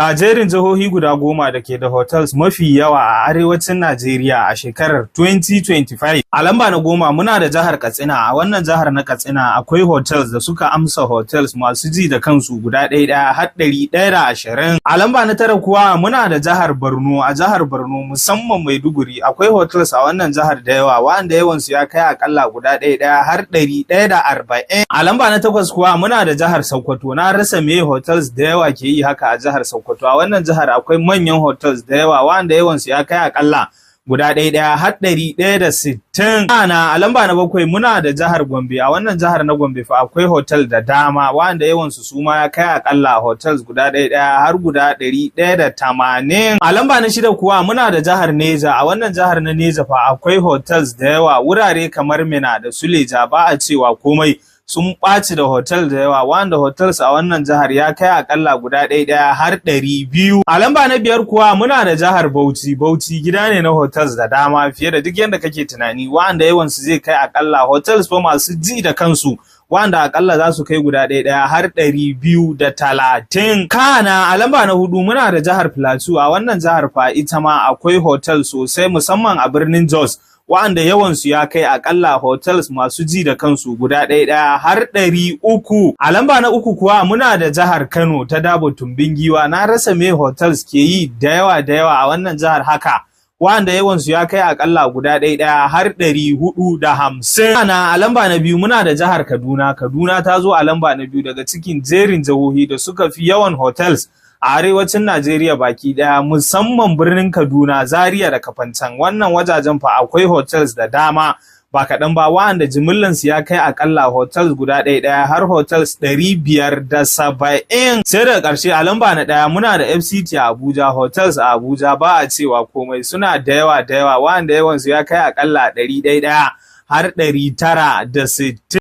A jerin jihohi guda 10 da ke da hotels mafi yawa a arewacin Najeriya a shekarar 2025. A lamba na 10 muna da jihar Katsina. A wannan jihar na Katsina akwai hotels da suka amsa hotels masu ji da kansu guda ɗaya ɗaya har 120. A lamba na 9 kuwa muna da jihar Borno. A jihar Borno, musamman Maiduguri, akwai hotels a wannan jihar da yawa wanda yawansu ya kai akalla guda ɗaya ɗaya har 140. A lamba na 8 kuwa muna da jihar Sokoto. Na rasa me hotels da yawa ke yi haka a jihar Sokoto. A wannan jihar akwai manyan hotels da yawa wanda yawansu ya kai akalla guda ɗaya ɗaya har 160. Ana a lamba na 7 muna da jihar Gombe. A wannan jihar na Gombe fa akwai hotel da dama wanda yawansu su ma ya kai akalla hotels guda ɗaya ɗaya har guda 180. A lamba na 6 kuwa muna da jihar Neja. A wannan jihar na Neja fa akwai hotels da yawa. Wurare kamar Minna da Suleja, ba a cewa komai, sun ɓaci da hotel da yawa wanda hotels a wannan jihar ya kai akalla guda ɗaya ɗaya har 200. A lamba na 5 kuwa muna da jihar Bauchi. Bauchi gida ne na hotels da dama fiye da duk yadda kake tunani, wanda yawansu zai kai akalla hotels fa masu ji da kansu wanda akalla za su kai guda ɗaya ɗaya har 230. Kana a lamba na 4 muna da jihar Plateau. A wannan jihar fa ita ma akwai hotel sosai, musamman a birnin Jos, wa'anda yawansu ya kai akalla hotels masu ji da kansu guda ɗaya ɗaya har 300. A lamba na 3 kuwa muna da jihar Kano ta Dabo Tumbin Giwa. Na rasa me hotels ke yi da yawa da yawa a wannan jihar haka, wa'anda yawansu ya kai akalla guda ɗaya ɗaya har 450. Ana a lamba na 2 muna da jihar Kaduna. Kaduna ta zo a lamba na 2 daga cikin jerin jihohi da suka fi yawan hotels a arewacin Najeriya baki daya, musamman birnin Kaduna, Zaria da Kafancan. Wannan wajajen fa akwai hotels da dama ba kaɗan ba, wa'anda jimillansu ya kai akalla hotels guda ɗaya ɗaya har hotels 570. Sai daga ƙarshe a lamba na 1 muna da FCT a Abuja. Hotels a Abuja ba a cewa komai, suna da yawa da yawa, wa'anda yawansu ya kai akalla ɗari ɗaya ɗaya har 960.